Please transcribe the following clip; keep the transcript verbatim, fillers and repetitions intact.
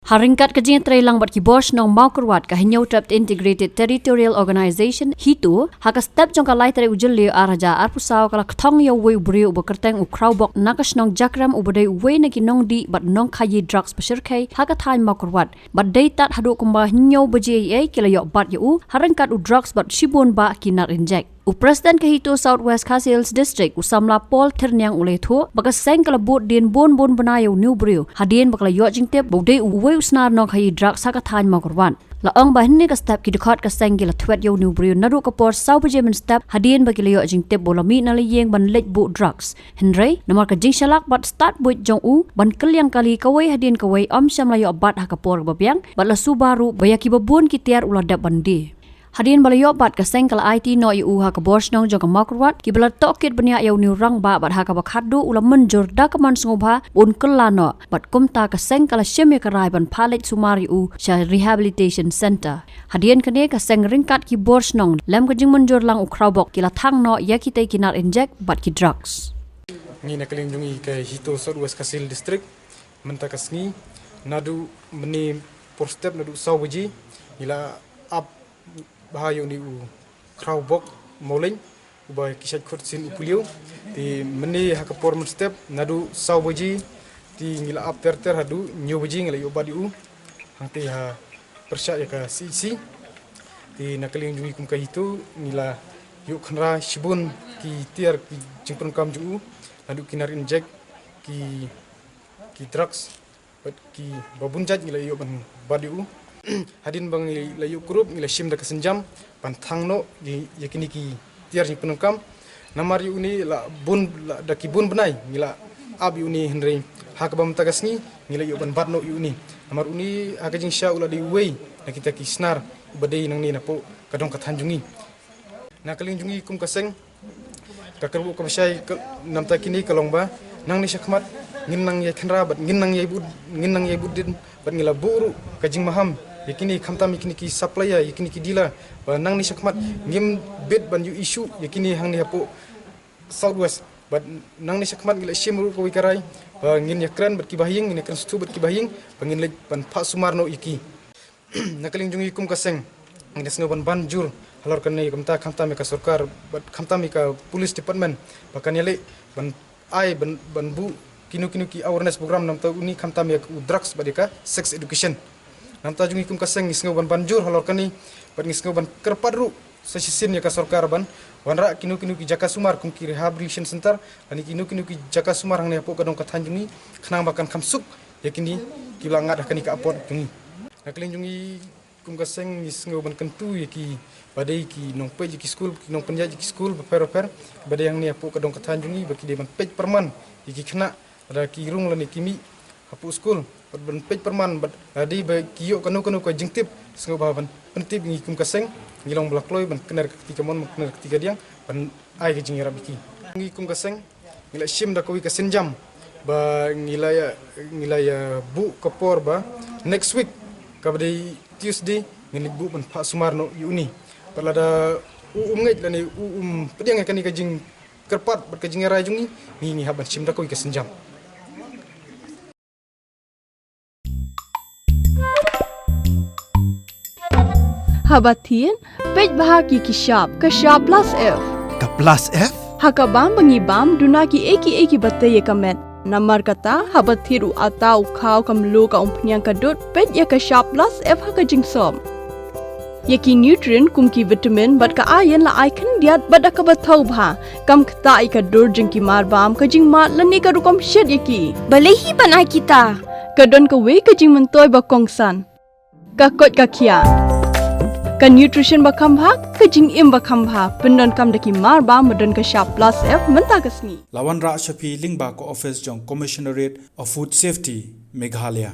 Ha ryngkat ka jingïatreilang bad ki bor shnong Mawkyrwat, ka Hynñiewtrep Integrated Territorial Organization, HITO, ha ka step jong ka lai tarik u Jylliew ar hajar arphew saw ka la kthong ïa uwei u briew uba kyrteng u Khrawbok na ka shnong Jakrem uba dei uwei na ki nongdih bad nongkhaïi drugs ba shyrkhei ha ka thaiñ Mawkyrwat. Bad dei tad haduh kumba hynñiew baje eiei ki la ïoh bat ïa u ha ryngkat u drugs bad shibun bah ki nar injek. U President ka HITO South West Khasi Hills District, u samla Paul Thyrniang, u la ïathuh ba ka seng ka la bud dien bun bun bnai ïa une u briew hadien ba ka la ïoh jingtip ba u dei uwei u snar nongkhaïi drugs ha ka thaiñ Mawkyrwat. La ong ba hynne ka step ki dkhot ka seng ki la thwet ïa une u briew naduh ka por saw baje mynstep hadien ba ki la ïoh jingtip ba u la mih na la ïing ban leit buh drugs. Hynrei namar ka jingshalak bad stad buit jong u ban kylliang kali kawei hadien kawei, ym shym la ïoh bat ha ka por kaba biang bad la suba ruh ba ïa kiba bun ki tiar u la dep ban die. Hadien ba la ïoh bat, ka seng ka la aiti noh ïa u ha ka bor shnong jong ka Mawkyrwat, kiba la tohkit bniah ïa une u rangbah bad ha kaba khatduh u la mynjur da ka mon sngewbha ba un kylla noh, bad kumta ka seng ka la shim ïa ka rai ban phah leit sumar ïa u sha rehabilitation center. Hadien kane ka seng ryngkat ki bor shnong lem ka jingmynjur lang u Khrawbok ki la thang noh ïa kitei ki nar injek bad ki drugs. Ngi na ka liang jong ngi ka HITO South West Khasi Hills District, mynta ka sngi, naduh mynne por step naduh saw baje, ngi la ap bha ïa une u Khrawbok Mawleng, uba ki shait khot sien u Puliew. Te mynne ha ka por mynstep naduh saw baje, te ngi la ap ter ter haduh hynñiew baje ngi la ïoh bat ïa u hangtei ha pyrshah ïa ka C H C. Te na ka liang jong ngi kum ka HITO ngi la ïoh khynra shibun ki tiar ki jingpyndonkam jong u, naduh ki nar injek, ki ki drugs, bad kiba bun jait ngi la ïoh ban bat ïa u. Hadien ba ngi la ïoh kurup ngi la shim da ka sienjam ban thang noh ïa, ïa kine ki tiar jingpyndonkam. Namar ïa une la bun, la da ki bun bnai ngi la ap ïa une, hynrei ha kaba mynta ka sngi ngi la ïoh ban bat noh ïa une. Namar une ha ka jingshisha u la dei uwei na kita ki snar uba dei nangne napoh ka dong ka thaiñ jong ngi. Na ka liang jong ngi kum ka seng, ka kyrwoh kaba shai ka, namta kine ka long ba nangne shakhmat ngin nang ïai khynra bad ngin nang ïai bud, ngin nang ïai bud dien bad ngi la buh ruh ka jingmaham ïa kine, khamtam ïa kine ki supplier, ïa kine ki dealer, ba nangne shakhmat ngim bit ban ïoh issue ïa kine hangne hapoh South West. Bad nangne shakhmat ngi la shim ruh kawei ka rai ba ngin ïakren bad kiba ha ïing, ngin ïakren sngewthuh bad kiba ha ïing ba ngin leit ban phah sumar noh ïa ki. Na ka liang jong ngi kum ka seng, ngi sngew ban ban jur halor kane, kumta khamtam ïa ka sorkar bad khamtam ïa ka police department ba kan ïaleh ban ai ban, ban buh kino kino ki awareness program namta une khamtam ïa u drugs bad ïa ka sex education. Namta jong ngi kum ka seng ngi sngew ban ban jur halor kane bad ngi sngew ban kyrpad ruh sa shisien ïa ka sorkar ban wanrah kino kino ki jaka sumar kum ki rehabilitation center lane kino kino ki jaka sumar hangne hapoh ka dong ka thaiñ jong ngi, khnang ba kan kham suk ïa kine kiba la ngat ha kane ka apot jong ngi. Na ka liang jong ngi kum ka seng ngi sngew ban kyntu ïa kiba dei ki nongpeit ïa ki skul, ki nongpynïaid ïa ki skul bapher bapher ba dei hangne hapoh ka dong ka thaiñ jong ngi ba ki dei ban peit pyrman ïa ki khynnah lada ki rung lane ki mih hapoh skul, bad ban peit pyrman bad lada dei ba ki ïoh kano kano ka jingtip, sngewbha ban pyntip ïa ngi kum ka seng. Ngi long ba la kloi ban kner ka kti kamon, ban kner ka kti kadiang, ban ai ka jingïarap ïa ki. Ngi kum ka seng ngi la shim da kawei ka sienjam ba ngi la ïa, ngi la ïa buh ka por ba next week kaba dei Tuesday ngin leit buh ban phah sumar noh ïa une. Bad lada u um ngeit lane u um pdiang ïa kane ka jingkyrpad bad ka jingïarai jong ngi, ngi, ngi hap ban shim da kawei ka sienjam. Haba thied, peit bha ki, ki shap, ka shap plus F. Ka plus F? Ha ka bam ba ngi bam, duna kiei kiei kiba tei ïa ka met. Namar kata, haba thied u atta, u khaw, ka mluh, ka umphniang, ka dud, peit ïa ka shap plus F ha ka jingsop. Ïa ki nutrient kum ki vitamin bad ka iron la ai khyndiat bad da kaba thaw bha, kam ktah ïa ka dur jong ki mar bam, ka jingmad lane ka rukom shet ïa ki. Balei hi ban ai kita? Ka don kawei ka jingmyntoi ba kongsan. Ka koit ka khiah. Ka nutrition ba kham bha, ka jingim ba kham bha, pyndonkam da ki mar bam ba don ka shap plus F mynta ka sngi. La wanrah sha phi lyngba ka office jong Commissionerate of Food Safety, Meghalaya.